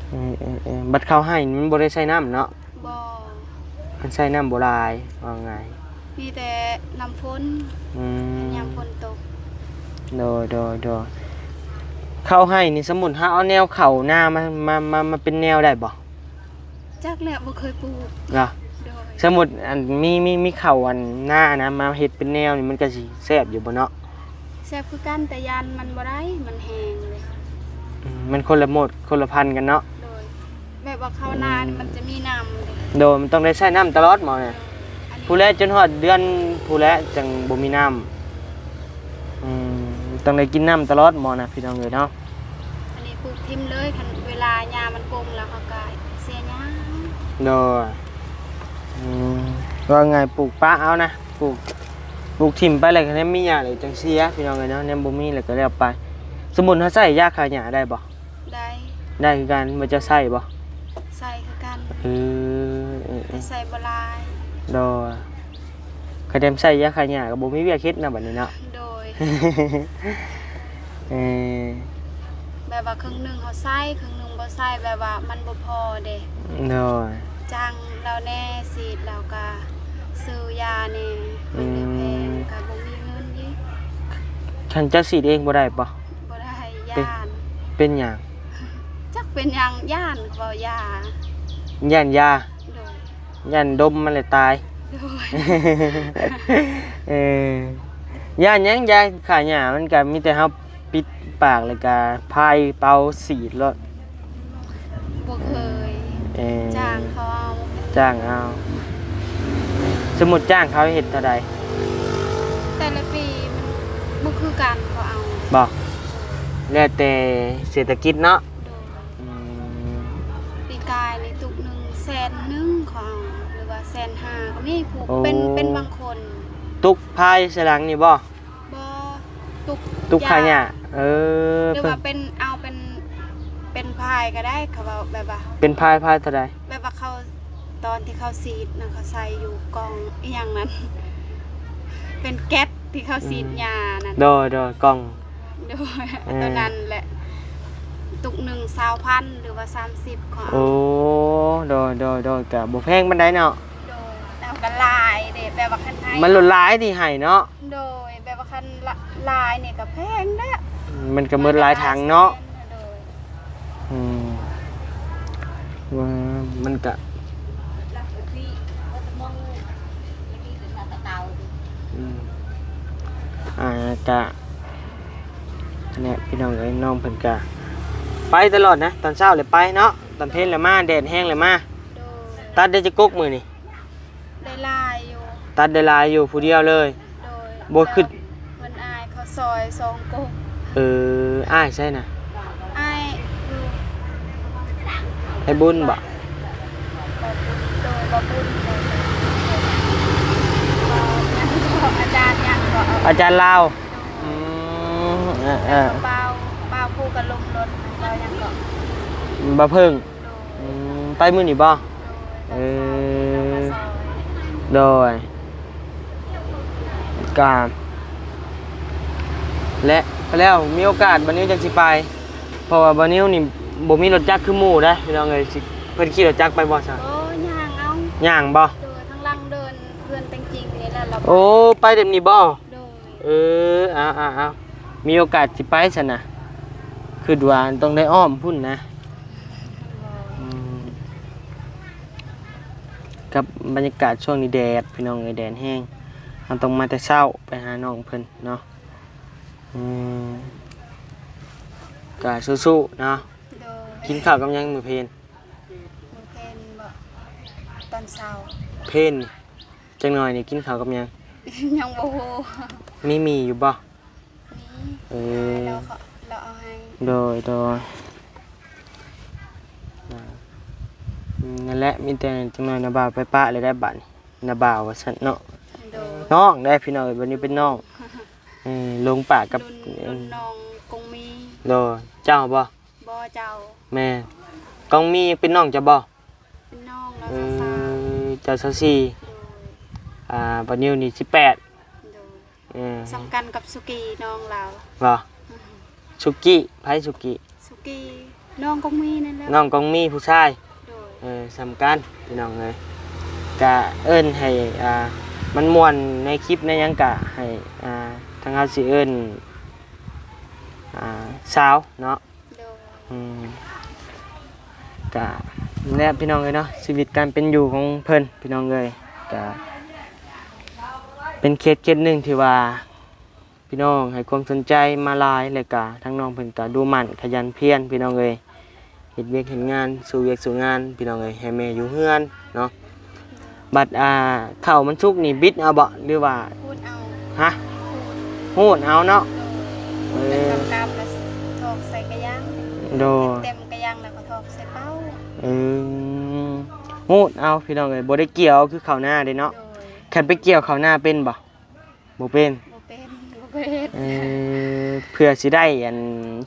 ເອີ ເອີ ເອີ ບັດເຂົ້າໄຮ່ນີ້ມັນບໍ່ໄດ້ໃຊ້ນ້ຳເນາະ? ບໍ່. ມັນໃຊ້ນ້ຳບໍ່ຫຼາຍ ວ່າງ່າຍ. ມີແຕ່ນ້ຳຝົນ. ອືມ ຍາມຝົນຕົກ. ໂດຍ ໂດຍ ໂດຍ. ເຂົ້າໄຮ່ນີ້ ສົມມຸດເຮົາເອົາແນວເຂົ້ານາມາ ມາ ມາ ມາເປັນແນວໄດ້ບໍ່? ຈັກແຫຼະ ບໍ່ເຄີຍປູກ. ເນາະ. ໂດຍ. ສົມມຸດ ອັນ ມີ ມີ ມີເຂົ້າ ອັນ ນານະ ມາເຮັດເປັນແນວນີ້ ມັນກໍຊິແຊບຢູ່ບໍ່ເນາະ? ແຊບຄືກັນ ແຕ່ຢ້ານມັນບໍ່ໄດ້ ມັນແຫ້ງເດ້. ອືມ ມັນຄົນລະໂໝດ ຄົນລະພັນກັນເນາະ. ໂດຍ. ແບບວ່າເຂົ້ານານີ້ ອືມ ມັນຈະມີນ້ຳເດ້. ໂດຍ ມັນຕ້ອງໄດ້ໃຊ້ນ້ຳຕະຫຼອດໝໍນະ. ໂດຍ. ອັນນີ້ ຜູ້ແລະຈົນຮອດເດືອນຜູ້ແລະຈັ່ງບໍ່ມີນ້ຳ. ອືມ ຕ້ອງໄດ້ກິນນ້ຳຕະຫຼອດໝໍນະ ພີ່ນ້ອງເອີຍເນາະ. ອັນນີ້ປູກຖິ້ມເລີຍ ຄັນເວລາຫຍ້າມັນປົ່ງແລ້ວເຮົາກໍເສຍຫຍ້າ. ໂດຍ. ອືມ ວ່າງ່າຍປູກປະເອົານະ ປູກ ປູກຖິ້ມໄປແລ້ວ ຄັນແມ່ນມີຫຍ້າແລ້ວຈັ່ງເສຍ ພີ່ນ້ອງເອີຍເນາະ ແນວບໍ່ມີແລ້ວກໍແລ້ວໄປ. ສົມມຸດເຮົາໃຊ້ຢາຂ້າຫຍ້າໄດ້ບໍ່? ໄດ້. ໄດ້ຄືກັນ ບໍ່ ເຈົ້າໃຊ້ບໍ່? ໃຊ້ຄືກັນ. ເອີ ເອີ ເອີ ແຕ່ໃຊ້ບໍ່ຫຼາຍ. ໂດຍ. ຄັນແມ່ນໃຊ້ຢາຂ້າຫຍ້າກໍບໍ່ມີວຽກເຮັດນະບັດນີ້ເນາະ. ໂດຍ. ເອີ ແບບວ່າເຄິ່ງໜຶ່ງເຮົາໃຊ້ ເຄິ່ງໜຶ່ງບໍ່ໃຊ້ ແບບວ່າມັນບໍ່ພໍເດ້. ໂດຍ. ຈ້າງລາວແດ່ ສີດ ແລ້ວກໍຊື້ຢາແດ່ ມັນເລີຍແພງ. ອືມ ກໍບໍ່ມີເງິນອີກ. ຄັນເຈົ້າສີດເອງບໍ່ໄດ້ບໍ່? ບໍ່ໄດ້ ຢ້ານ. ເປັນຫຍັງ? ຈັກເປັນຫຍັງ ຢ້ານເວົ້າຢາ. ຢ້ານຢາ? ໂດຍ. ຢ້ານດົມມັນແຫຼະຕາຍ. ໂດຍ. ເອີ ຢ້ານຫຍັງ ຢາຂ້າຫຍ້າ ມັນກໍມີແຕ່ເຮົາປິດປາກ ແລ້ວກໍພາຍເປົ່າສີດໂລດ. ບໍ່ເຄີຍ. ເອີ ຈ້າງເຂົາເອົາ. ຈ້າງເອົາ. ສົມມຸດຈ້າງເຂົາເຮັດເທົ່າໃດ? ແຕ່ລະປີມັນ ບໍ່ຄືກັນ ເຂົາເອົາ ບໍ່? ແລ້ວແຕ່ເສດຖະກິດເນາະ. ໂດຍ. ອືມ ປີກາຍນີ້ຕຸກໜຶ່ງແສນໜຶ່ງ ເຂົາເອົາ ຫຼືວ່າແສນຫ້າກໍມີ ຜູ້ ໂອ້ ເປັນ ເປັນບາງຄົນ. ຕຸກພາຍໃສ່ຫຼັງນີ້ບໍ່? ບໍ່ ຕຸກ ຕຸກຂາຍຫຍ້າ. ເອີ ຫຼືວ່າເປັນ ເອົາເປັນ ເປັນພາຍກໍໄດ້ ເຂົາເວົ້າແບບວ່າ ເປັນພາຍ ພາຍເທົ່າໃດ? ແບບວ່າເຂົາ ຕອນທີ່ເຂົາສີດນະ ເຂົາໃສ່ຢູ່ກ່ອງອີ່ຫຍັງນັ້ນ ເປັນແກັດທີ່ເຂົາສີດຫຍ້ານັ້ນ. ອືມ ໂດຍ ໂດຍ ກ່ອງ. ໂດຍ. ເອີ ຕົວນັ້ນແຫຼະ ຕຸກໜຶ່ງຊາວພັນ ຫຼືວ່າສາມສິບ ເຂົາເອົາ. ໂອ້ ໂດຍ ໂດຍ ໂດຍ ກໍບໍ່ແພງປານໃດເນາະ. ໂດຍ. ແລ້ວກໍຫຼາຍເດ້ ແບບວ່າຄັນໃຫ້ ມັນຫຼາຍທີ່ໃຫ້ເນາະ. ໂດຍ. ແບບວ່າຄັນຫຼາຍນີ້ກໍແພງເດ້ ມັນກໍໝົດຫຼາຍຖັງເນາະ. ໂດຍ. ອືມ ວ່າມັນກະ ອືມ ອ່າ ກະ ນີ້ພີ່ນ້ອງເອີຍ ນ້ອງເພິ່ນກະໄປຕະຫຼອດນະ ຕອນເຊົ້າແລ້ວໄປເນາະ ຕອນເພນແລ້ວມາ ແດດແຮງແລ້ວມາ. ໂດຍ. ຕັດໄດ້ຈັກກົກມື້ນີ້? ໄດ້ຫຼາຍຢູ່ ຕັດໄດ້ຫຼາຍຢູ່ຜູ້ດຽວເລີຍ. ໂດຍ. ບໍ່ຄິດ ເພິ່ນອ້າຍເຂົາຊອຍສອງກົກ. ເອີ ອ້າຍໃສນະ? ອ້າຍຢູ່ ໄອ້ບຸນບໍ? ບໍ່ບຸນ ໂດຍ ບໍ່ບຸນ ບໍ່ ຍັງກໍ ອາຈານຍັງກໍ ອາຈານລາວ. ອືມ ເອີ ເອີ ບ່າວ ບ່າວຜູ້ກໍລົງລົດ ບ່າວຍັງກໍ ບ່າວເພິ່ງ. ໂດຍ. ອືມ ໄປມື້ນີ້ບໍ່? ໂດຍ. ເອີ ຕອນເຊົ້າເຂົາມາຊອຍ. ໂດຍ. ກະ ແລະ ແລ້ວມີໂອກາດບ່າວນິວຈັ່ງຊິໄປ ເພາະວ່າບ່າວນິວນີ້ບໍ່ມີລົດຈັກຄືໝູ່ເດ້ພີ່ນ້ອງເອີຍ. ຊິ ເພິ່ນຂີ່ລົດຈັກໄປບໍ່ຊະ? ບໍ່ ຍ່າງເອົາ. ຍ່າງບໍ່? ໂດຍ. ທາງຫຼັງເດີ່ນເຮືອນແຕງຈິງນີ້ແຫຼະ. ໂອ້ ໄປແບບນີ້ບໍ່? ໂດຍ. ເອີ ເອົາ ເອົາ ເອົາ ມີໂອກາດຊິໄປຊັ້ນນະ ຄິດວ່າຕ້ອງໄດ້ອ້ອມພຸ້ນນະ. ອືມ ກັບບັນຍາກາດຊ່ວງນີ້ແດດ ພີ່ນ້ອງເອີຍ ແດດແຮງ ເຮົາຕ້ອງມາແຕ່ເຊົ້າໄປຫານ້ອງເພິ່ນເນາະ. ອືມ ກະສູ້ໆເນາະ. ໂດຍ. ກິນເຂົ້າກັບຫຍັງມື້ເພນ? ມື້ເພນບໍ? ຕອນເຊົ້າ ເພນ ຈັກໜ່ອຍນີ້ກິນເຂົ້າກັບຫຍັງ? ຍັງບໍ່ຮູ້. ມີໝີ່ຢູ່ບໍ່? ມີ. ເອີ ລາວ ລາວເອົາໃຫ້. ໂດຍ ໂດຍ. ອືມ ນັ້ນແຫຼະ ມີແຕ່ຈັກໜ່ອຍນ້າບ່າວໄປປະແລ້ວໄດ້ບາດນີ້ ນ້າບ່າວວ່າຊັ້ນເນາະ. ໂດຍ. ນ້ອງໄດ້ພີ່ນ້ອງເອີຍ ບັດນີ້ເປັນນ້ອງ. ເອີ ລົງປະກັບ ລຸ້ນ ເອີ ລຸ້ນນ້ອງກົງມີ. ໂດຍ. ເຈົ້າບໍ່? ບໍ່ ເຈົ້າ. ແມ່ນ. ກອງມີເປັນນ້ອງເຈົ້າບໍ່? ເປັນນ້ອງລາວ ເອີ ຊາວສາມ. ເຈົ້າຊາວສີ່. ໂດຍ. ອ່າ ປານິວນີ້ສິບແປດ. ໂດຍ. ເອີ ສ່ຳກັນກັບສຸກີ້ນ້ອງລາວ. ບໍ່? ອືມ ສຸກີ້ ໃຜສຸກີ້? ສຸກີ້ ນ້ອງກອງມີນັ້ນແຫຼະ ນ້ອງກອງມີຜູ້ຊາຍ. ໂດຍ. ເອີ ສ່ຳກັນພີ່ນ້ອງເອີຍ ກະເອີ້ນໃຫ້ ອ່າ ມັນມ່ວນໃນຄລິບໃນຫຍັງ ກະໃຫ້ ອ່າ ທາງເຮົາຊິເອີ້ນ ອ່າ ສາວເນາະ. ໂດຍ. ອືມ ກະແນວ ພີ່ນ້ອງເອີຍເນາະ ຊີວິດການເປັນຢູ່ຂອງເພິ່ນ ພີ່ນ້ອງເອີຍ ກະເປັນເຂດເຂດໜຶ່ງທີ່ວ່າພີ່ນ້ອງໃຫ້ຄວາມສົນໃຈມາຫຼາຍ ແລະກະທາງນ້ອງເພິ່ນກະດຸໝັ່ນຂະຫຍັນພຽນ ພີ່ນ້ອງເອີຍ ເຮັດວຽກເຮັດງານ ສູ້ວຽກສູ້ງານ ພີ່ນ້ອງເອີຍ ໃຫ້ແມ່ຢູ່ເຮືອນເນາະ. ບັດ ອ່າ ເຂົ້າມັນສຸກນີ້ບິດເອົາບໍ່ ຫຼືວ່າ? ຂູດເອົາ. ຮະ? ຂູດ ຂູດເອົາເນາະ. ໂດຍ. ເອີ ແລ້ວກໍກຳແລ້ວຖອກໃສ່ກະຢາງ. ໂດຍ. ເຕັມກະຢາງແລ້ວກໍຖອກໃສ່ເປົາ. ເອີ ຂູດເອົາພີ່ນ້ອງເອີຍ ບໍ່ໄດ້ກ່ຽວເອົາຄືເຂົ້ານາເດ້ເນາະ. ໂດຍ. ຄັນໄປກ່ຽວເຂົ້ານາເປັນບໍ່? ບໍ່ເປັນ. ບໍ່ເປັນ ບໍ່ເຄີຍເຮັດ. ເອີ ເພື່ອຊິໄດ້ອັນ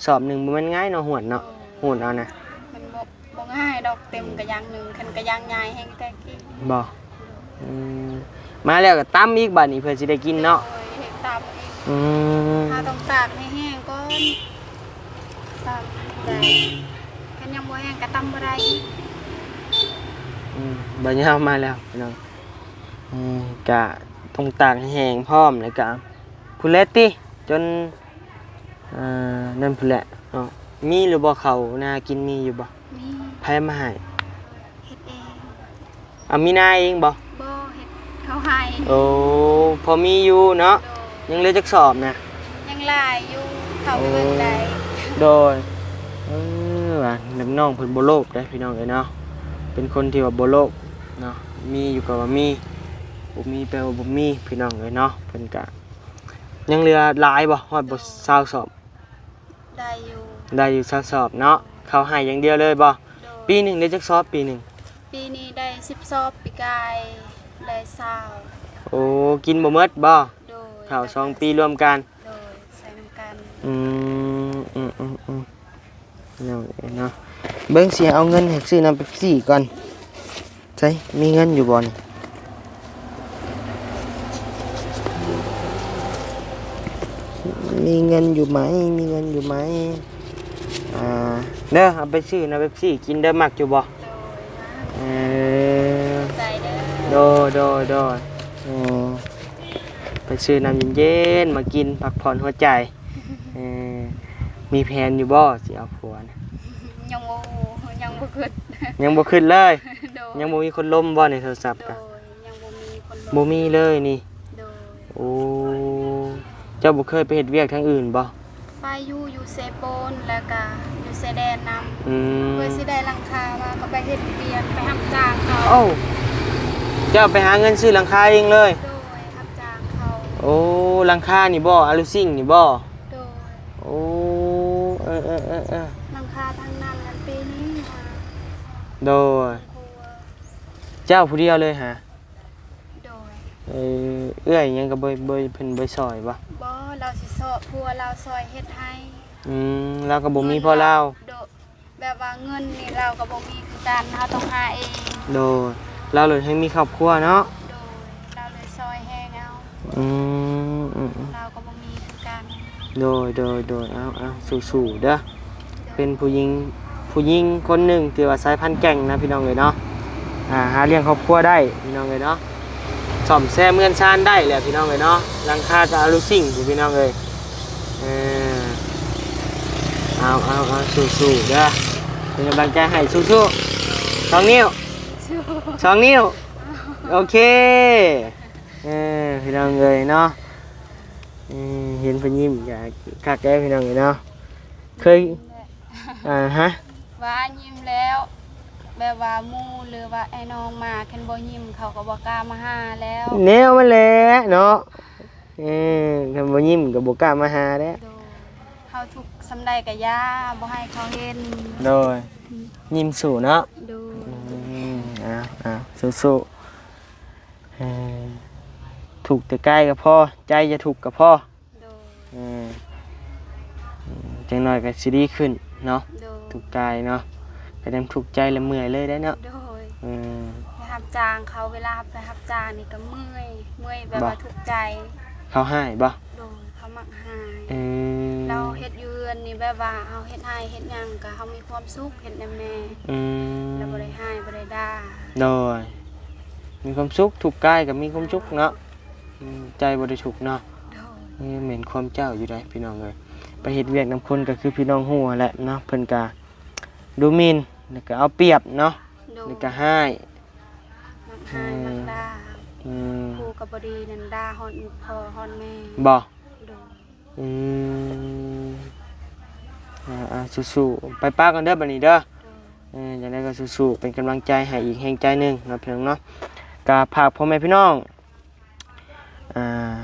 ສອບໜຶ່ງບໍ່ແມ່ນງ່າຍເນາະ ຫວດເນາະ. ໂດຍ. ຫວດເອົານະ ມັນບໍ່ ບໍ່ງ່າຍດອກ ເຕັມກະຢາງໜຶ່ງ ຄັນກະຢາງໃຫຍ່ແຮງແຕ່ກີ້. ບໍ່? ອືມ ມາແລ້ວກໍຕຳອີກບາດນີ້ ເພື່ອຊິໄດ້ກິນເນາະ. ໂດຍ ເຮັດຕຳອີກ. ອືມ ເຮົາຕ້ອງຕາກໃຫ້ແຫ້ງກ່ອນ ຕຳໄດ້ ຄັນຍັງບໍ່ແຫ້ງກໍຕຳບໍ່ໄດ້. ອືມ ບາດຍາວມາແລ້ວພີ່ນ້ອງ. ເອີ ກະຕ້ອງຕາກໃຫ້ແຫ້ງພ້ອມ ແລ້ວກະພຸ້ນແຫຼະຕິ ຈົນ ເອີ ນັ້ນພຸ້ນແຫຼະເນາະ. ມີຫຼືບໍ່ເຂົ້ານາກິນ ມີຢູ່ບໍ່? ມີ. ໃຜມາໃຫ້? ເຮັດເອງ. ອາ ມີນາເອງບໍ່? ບໍ່ ເຮັດເຂົາໃຫ້. ໂອ້ ພໍມີຢູ່ເນາະ. ໂດຍ. ຍັງເຫຼືອຈັກສອບນະ? ຍັງຫຼາຍຢູ່ ເຂົ້າໄປເບິ່ງໄດ້. ໂອ້ ໂດຍ. ເອີ ວ່າແບບນ້ອງເພິ່ນບໍ່ໂລບເດ້ພີ່ນ້ອງເອີຍເນາະ ເປັນຄົນທີ່ວ່າບໍ່ໂລບເນາະ ມີຢູ່ກໍວ່າມີ ບໍ່ມີແປວ່າບໍ່ມີພີ່ນ້ອງເອີຍເນາະ. ເພິ່ນກະ ຍັງເຫຼືອຫຼາຍບໍ່? ຮອດບໍ່ ໂດຍ ຊາວສອບ? ໄດ້ຢູ່ ໄດ້ຢູ່ຊາວສອບເນາະ. ເຂົ້າໄຮ່ຢ່າງດຽວເລີຍບໍ່? ໂດຍ ປີໜຶ່ງໄດ້ຈັກສອບ? ປີໜຶ່ງ ປີນີ້ໄດ້ສິບສອບ ປີກາຍໄດ້ຊາວ. ໂອ້ ກິນບໍ່ໝົດບໍ່? ໂດຍ ເຂົ້າສອງປີລວມກັນ. ໂດຍ ໃສ່ນຳກັນ. ອືມ ອືມໆໆ ເນາະ ເນາະ. ເບິ່ງຊິເອົາເງິນໃຫ້ຊື້ນ້ຳເປັບຊີກ່ອນ. ໃສ ມີເງິນຢູ່ບໍ່ນີ້? ມີເງິນຢູ່ໄໝ? ມີເງິນຢູ່ໄໝ? ອ່າ ເດີ ເອົາໄປຊື້ນ້ຳເປັບຊີກິນເດີ. ມັກຢູ່ບໍ່? ໂດຍ ມັກ. ເອີ ຂອບໃຈເດີ. ໂດຍ ໂດຍ ໂດຍ. ເອີ ໄປຊື້ນ້ຳເຢັນໆມາກິນ ພັກຜ່ອນຫົວໃຈ. ເອີ ມີແຜນຢູ່ບໍ່ຊິເອົາຜົວນະ? ຍັງບໍ່ ຍັງບໍ່ຄິດ ຍັງບໍ່ຄິດເລີຍ. ໂດຍ ຍັງບໍ່ມີຄົນລົມບໍ່ໃນໂທລະສັບ? ໂດຍ ກະຍັງບໍ່ມີຄົນລົມ ບໍ່ມີເລີຍນີ້. ໂດຍ ໂອ້ ເຈົ້າບໍ່ເຄີຍໄປເຮັດວຽກທາງອື່ນບໍ່? ໄປຢູ່ ຢູ່ເຊໂປນ ແລ້ວກະຢູ່ຊາຍແດນນຳ. ອືມ ເພື່ອຊິໄດ້ຫຼັງຄາມາກໍໄປເຮັດວຽກ ໄປຮັບຈ້າງເຂົາ. ໂອ້ ເຈົ້າໄປຫາເງິນຊື້ຫຼັງຄາເອງເລີຍ? ໂດຍ ຮັບຈ້າງເຂົາ. ໂອ້ ຫຼັງຄານີ້ບໍ່? ອາລູຊິງນີ້ບໍ່? ໂດຍ ໂອ້ ເອີໆໆໆ ຫຼັງຄາທາງນັ້ນ ອັນປີນີ້ຫາ. ໂດຍ ເຈົ້າຜູ້ດຽວເລີຍຫາ? ໂດຍ ເອີ ເອື້ອຍຫຍັງກໍບໍ່ ບໍ່ ເພິ່ນບໍ່ຊ່ອຍບໍ່? ບໍ່ ລາວຊິຊອກຜົວລາວຊ່ອຍເຮັດໃຫ້. ອືມ ລາວກໍບໍ່ມີພໍ່ລາວ. ໂດຍ ແບບວ່າເງິນນີ້ລາວກໍບໍ່ມີຄືກັນ ເຮົາຕ້ອງຫາເອງ. ໂດຍ ລາວເລີຍແຮ່ງມີຄອບຄົວເນາະ. ໂດຍ ລາວເລີຍຊ່ອຍແຮງເອົາ. ອືມ ອືມໆ ລາວກໍບໍ່ມີຄືກັນ. ໂດຍ ໂດຍ ໂດຍ ເອົາ ເອົາ ສູ້ໆເດີ. ໂດຍ ເປັນຜູ້ຍິງ ຜູ້ຍິງຄົນໜຶ່ງທີ່ວ່າສາຍພັນແກ່ງນະ ພີ່ນ້ອງເອີຍເນາະ. ອ່າ ຫາລ້ຽງຄອບຄົວໄດ້ ພີ່ນ້ອງເອີຍເນາະ. ສ້ອມແຊມເຮືອນຊານໄດ້ແຫຼະ ພີ່ນ້ອງເອີຍເນາະ. ຫຼັງຄາກໍອາລູຊິງພຸ້ນ ພີ່ນ້ອງເອີຍ. ເອີ ເອົາ ເອົາ ເອົາ ສູ້ໆເດີ ເປັນກຳລັງໃຈໃຫ້. ສູ້ໆ ສອງນິ້ວ ສອງນິ້ວ. ໂອເຄ ເອີ ພີ່ນ້ອງເອີຍເນາະ. ເອີ ເຫັນເພິ່ນຍິ້ມກໍຄັກແລ້ວ ພີ່ນ້ອງເອີຍເນາະ. ເຄີຍ ຍິ້ມແຫຼະ ອ່າ ຮະ ວ່າຍິ້ມແລ້ວ ແບບວ່າໝູ່ ຫຼືວ່າອ້າຍນ້ອງມາ ຄັນບໍ່ຍິ້ມເຂົາກໍບໍ່ກ້າມາຫາແລ້ວ. ແນວມັນແຫຼະເນາະ. ເອີ ຄັນບໍ່ຍິ້ມກໍບໍ່ກ້າມາຫາແລ້ວ. ໂດຍ ເຮົາທຸກສ່ຳໃດກໍຢ່າ ບໍ່ໃຫ້ເຂົາເຫັນ. ໂດຍ ຍິ້ມສູ້ເນາະ. ໂດຍ ອືມ ເອົາ ເອົາ ສູ້ໆ. ເອີ ທຸກແຕ່ກາຍກໍພໍ ໃຈຢ່າທຸກກໍພໍ. ໂດຍ ເອີ ອືມ ຈັ່ງໜ້ອຍກໍຊິດີຂຶ້ນເນາະ. ໂດຍ ທຸກກາຍເນາະ ກໍຍັງທຸກໃຈ ແລະ ເມື່ອຍເລີຍໄດ໋ເນາະ. ໂດຍ ເອີ ໄປຮັບຈ້າງເຂົາ ເວລາໄປຮັບຈ້າງນີ້ກໍເມື່ອຍ ເມື່ອຍແບບວ່າທຸກໃຈ. ເຂົາຮ້າຍບໍ່? ໂດຍ ເຂົາມັກຮ້າຍ. ເອີ ລາວເຮັດຢູ່ເຮືອນນີ້ ແບບວ່າເຮົາເຮັດໄຮ່ເຮັດຫຍັງກໍເຮົາມີຄວາມສຸກ ເຮັດນຳແມ່. ອືມ ລາວບໍ່ໄດ້ຮ້າຍ ບໍ່ໄດ້ດ່າ. ໂດຍ ມີຄວາມສຸກ ທຸກກາຍກໍມີຄວາມສຸກເນາະ. ອືມ ໃຈບໍ່ໄດ້ທຸກເນາະ. ໂດຍ ເອີ ແມ່ນຄວາມເຈົ້າຢູ່ໃດ໋ ພີ່ນ້ອງເອີຍ. ໄປເຮັດວຽກນຳຄົນກໍຄືພີ່ນ້ອງຮູ້ຫັ້ນແຫຼະເນາະ ເພິ່ນກໍດູໝິ່ນ ແລ້ວກໍເອົາປຽບເນາະ. ໂດຍ ແລ້ວກໍຮ້າຍ ມັກຮ້າຍ ອືມ ມັກດ່າ. ອືມ ຜູ້ກໍບໍ່ດີນັ້ນ ດ່າຮອດພໍ່ຮອດແມ່. ບໍ່? ໂດຍ ອືມ ອ່າໆ ສູ້ໆ ໄປປະກັນເດີບັດນີ້ເດີ. ໂດຍ ເອີ ຈັ່ງໃດກໍສູ້ໆ ເປັນກຳລັງໃຈໃຫ້ອີກແຮງໃຈໜຶ່ງເນາະ ພີ່ນ້ອງເນາະ. ກໍຝາກພໍ່ແມ່ພີ່ນ້ອງ ອ່າ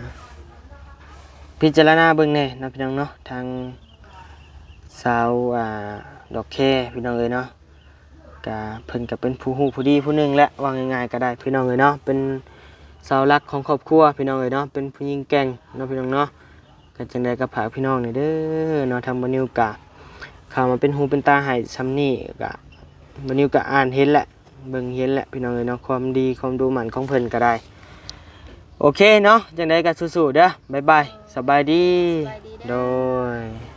ພິຈາລະນາເບິ່ງແດ່ເນາະ ພີ່ນ້ອງເນາະ. ທາງສາວ ອ່າ ດອກແຄ ພີ່ນ້ອງເອີຍເນາະ ກະເພິ່ນກະເປັນຜູ້ຮູ້ຜູ້ດີຜູ້ໜຶ່ງແຫຼະ ເວົ້າງ່າຍໆກໍໄດ້ ພີ່ນ້ອງເອີຍເນາະ. ເປັນເສົາຫຼັກຂອງຄອບຄົວ ພີ່ນ້ອງເອີຍເນາະ ເປັນຜູ້ຍິງແກ່ງເນາະ ພີ່ນ້ອງເນາະ. ກໍຈັ່ງໃດກໍຝາກພີ່ນ້ອງແດ່ເດີເນາະ. ທາງບ່າວນິວກະເຂົ້າມາເປັນຫູເປັນຕາໃຫ້ຊ່ຳນີ້ ກະບ່າວນິວກະອ່ານເຫັນແຫຼະ ເບິ່ງເຫັນແຫຼະ ພີ່ນ້ອງເອີຍເນາະ ຄວາມດີຄວາມດຸໝັ່ນຂອງເພິ່ນກໍໄດ້. ໂອເຄເນາະ ຈັ່ງໃດກໍສູ້ໆເດີ. ບາຍບາຍ ສະບາຍດີ ສະບາຍດີເດີ. ໂດຍ.